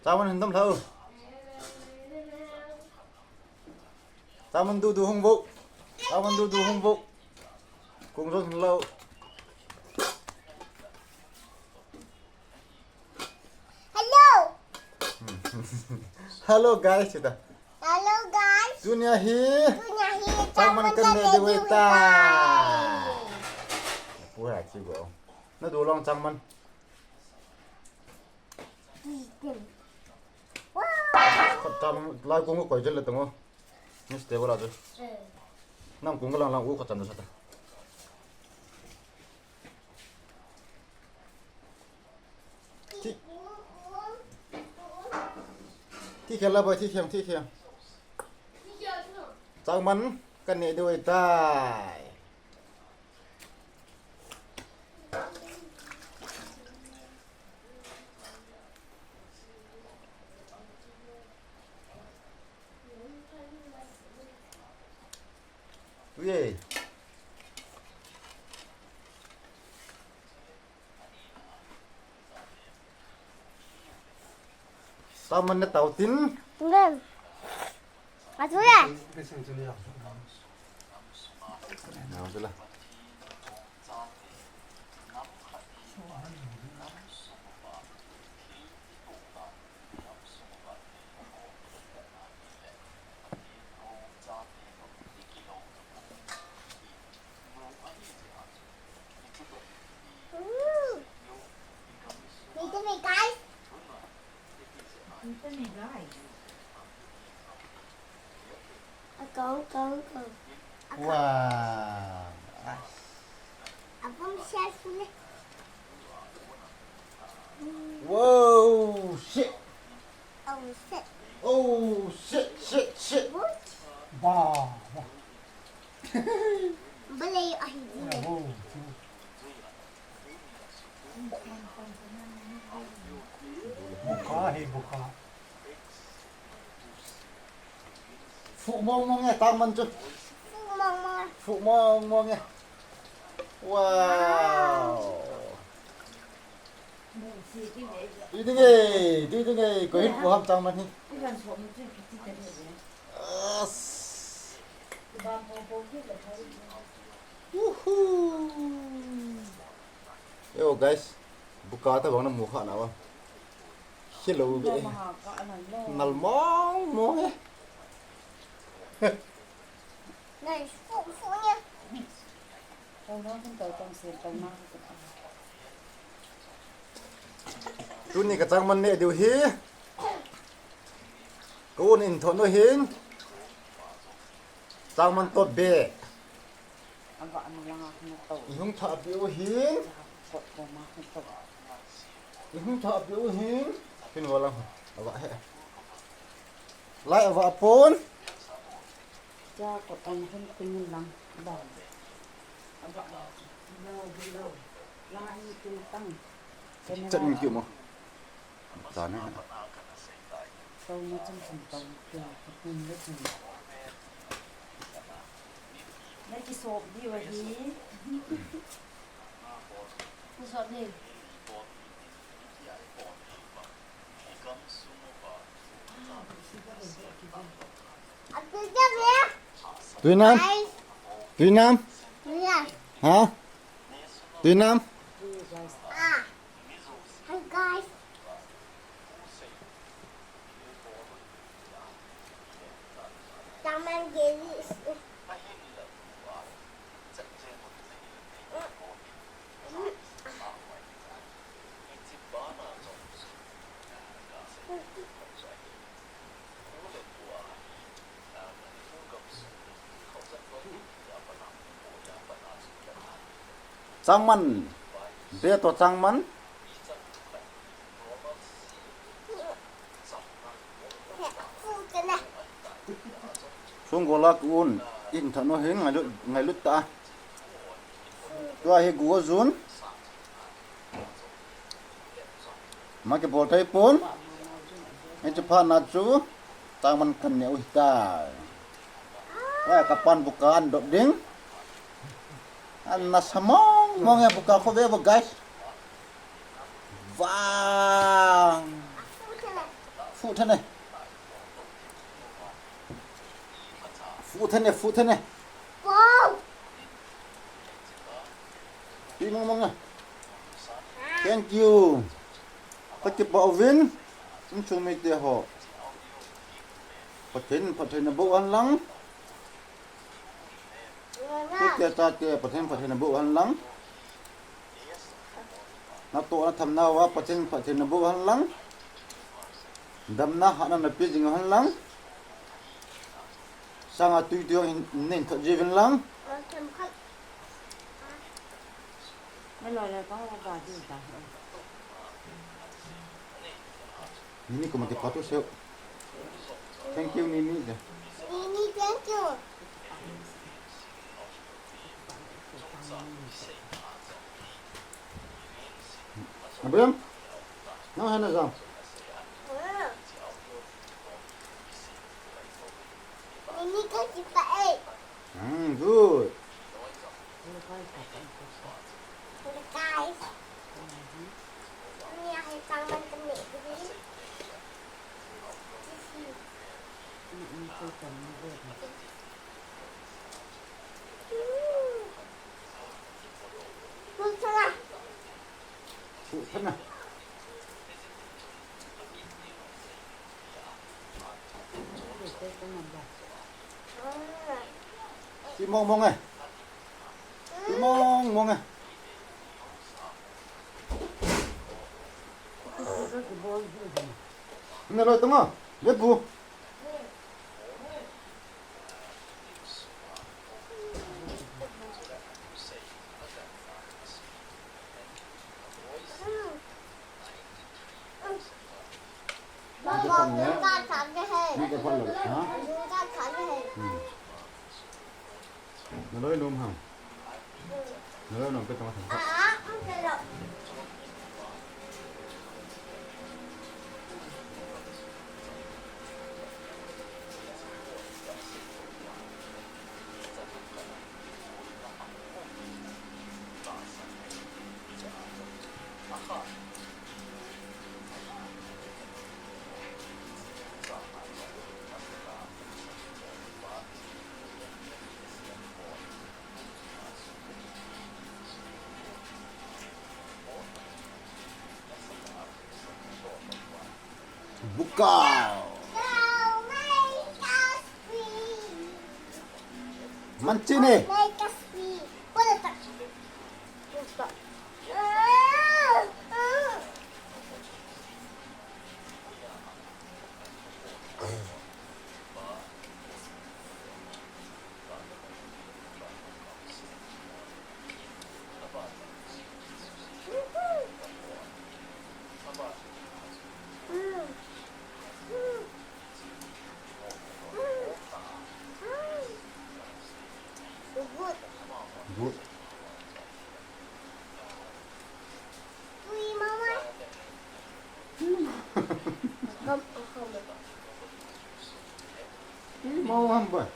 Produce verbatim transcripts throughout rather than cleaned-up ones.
Changman hin dam lhau. Changman dudu hung vo. Changman dudu hung vo. Kung jong hin lou. Hello. Hello guys, chuta. Hello guys. Tunia hi. Tunia hi. Changman kan ne diu ta. Pu ha chi go. Na du long changman. Wow. Khat changman lai kung ko koi jel le tango. Mister wala jo. Nang kung lang lang u khat chang jo sata. Thi. Thi khel la boy, thi khel, thi khel. Changman kan ne diu tai. Ui. Changman na tau tin. Ngen. Atu ya. Nau tu la. Dito may guys. Dito may guys. Ako, ako, ako. Wow. Ako, siya sila. Wow, shit. Oh, shit. Oh, shit, shit, shit. What? Wow. Balay ahi din. Buka hi buka. Fu mong mong e, tang man chu. Fu mong mong. Fu mong mong e. Wow. Dui ding e, dui ding e, ko hin ko ham chang man hi. As. Uhu. Yo guys, buka ta bang na mu kha na wa. Hello be. Nal mong mong e. Nai fu fu nia. Tuni ka chang man ne diu hi. Ka un in thon u hin. Chang man to be. I hung tha piu hin. I hung tha piu hin. Hin wa lang. Ava he. Lai ava pon. Cha ko tang hun kun lang ba. Aba. Lo, lo. La ni kun tang. Chat ni kiu mo. Ta ne. Tau mo chang chang tau. Kiu ko kun le chang. Na ki sop di wa hi. Ku sop di. Tuinam? Tuinam? Ha? Tuinam? Changman. Be to changman. Sung gola kun in thano hin ngailut, ngailut ta. Tua hi gu jun. Ma kibol thei pon. Hichu phat na chu. Changman kan ne u hitai. Wa ka pan buka an dop ding. An nasa mong mong e buka ko ve bo guys. Vang. Fu thane. Fu thane, fu thane. Wow. Pi mong mong a. Thank you. Ka kipah uvin. Insung mite ho. Pathen, Pathen na bo an lang. Tute tate Pathen Pathen na bo han lang. Natoh na thamna uva Pathen Pathen na bo han lang. Damna hahna na pe jing han lang. Sanga tui tui hin nen thot jivin lang. Mimi ko mati patu seo. Thank you, Mimi. Mimi, thank you. Abraham, nang hana jam. Mimi, thank you, pa, eh. Mm, good. Ti mong mong eh. Ti mong mong eh. Na loi tonga. Lepu. Naloi lom ham. Naloi lom pe tong. Bukal. Mancini. Good. Mama, mama.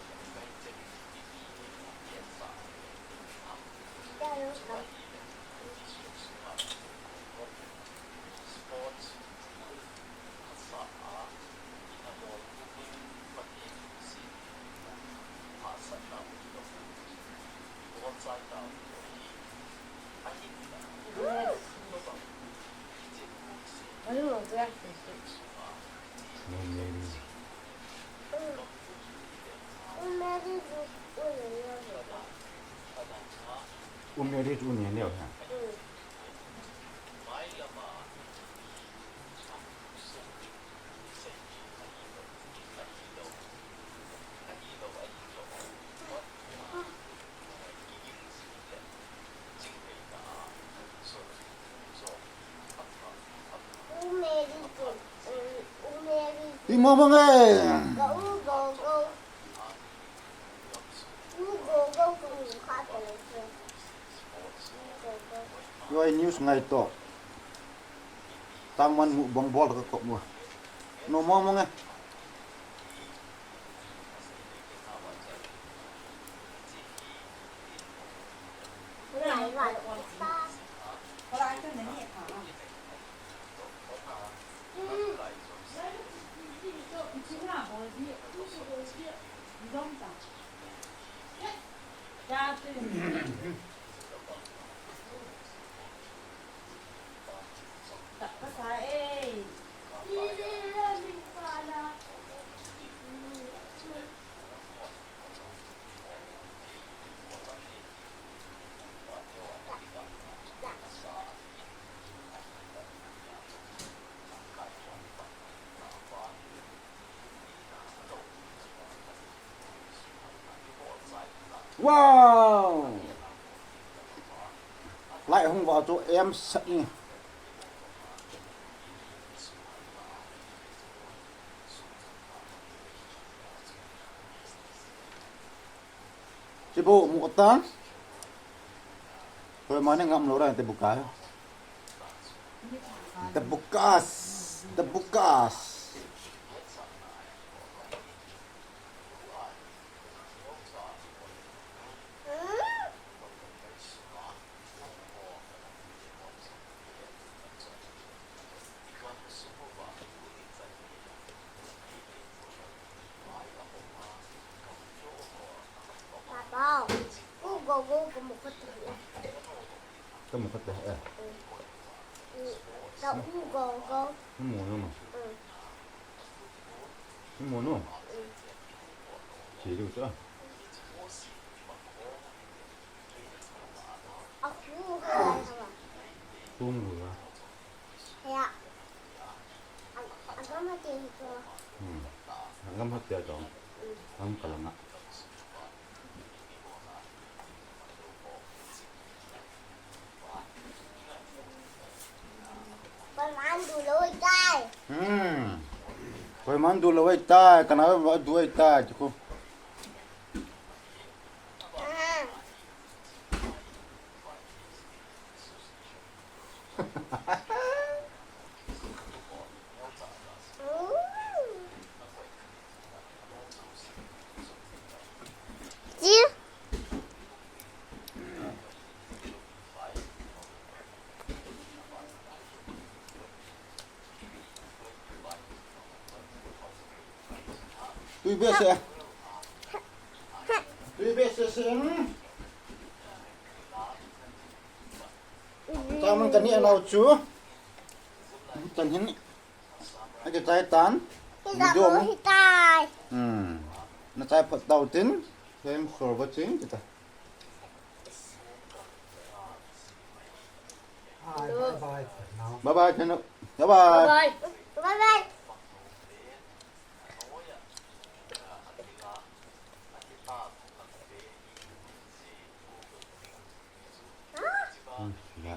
Umeri tu ni neo ha. Ti mama nge. Yoi news ngai to. Tangman mu bong bol ka kop mu. No mama nge. Wow! Lai hung va chu em sat ni. Chibo mu atan. Koi mane ngam lo ra te buka. The Bukas. The Bukas. Papa, u go go go mo ko tu. Ka mo kata eh. Ta u go go. Mo no. Mm. Mo no. Mm. Chi du sa. A khu ha ha. Tung lu la. Ya. Agam ha te ko. Hmm. Agam ha te ko. Agam kalanga. Koiman du lou tai. Hmm. Koiman du lou tai. Kana ba du tai ko. Ah. Tui be se. Tui be se se. Hmm. Taman kani anau chu. Kan hin. Aki chai tan. Video mu. Hitai. Hmm. Na chai phat tau tin. Hem sor ba ching kita. Bye bye. Bye bye. Bye bye. Bye bye. Hmm, ya.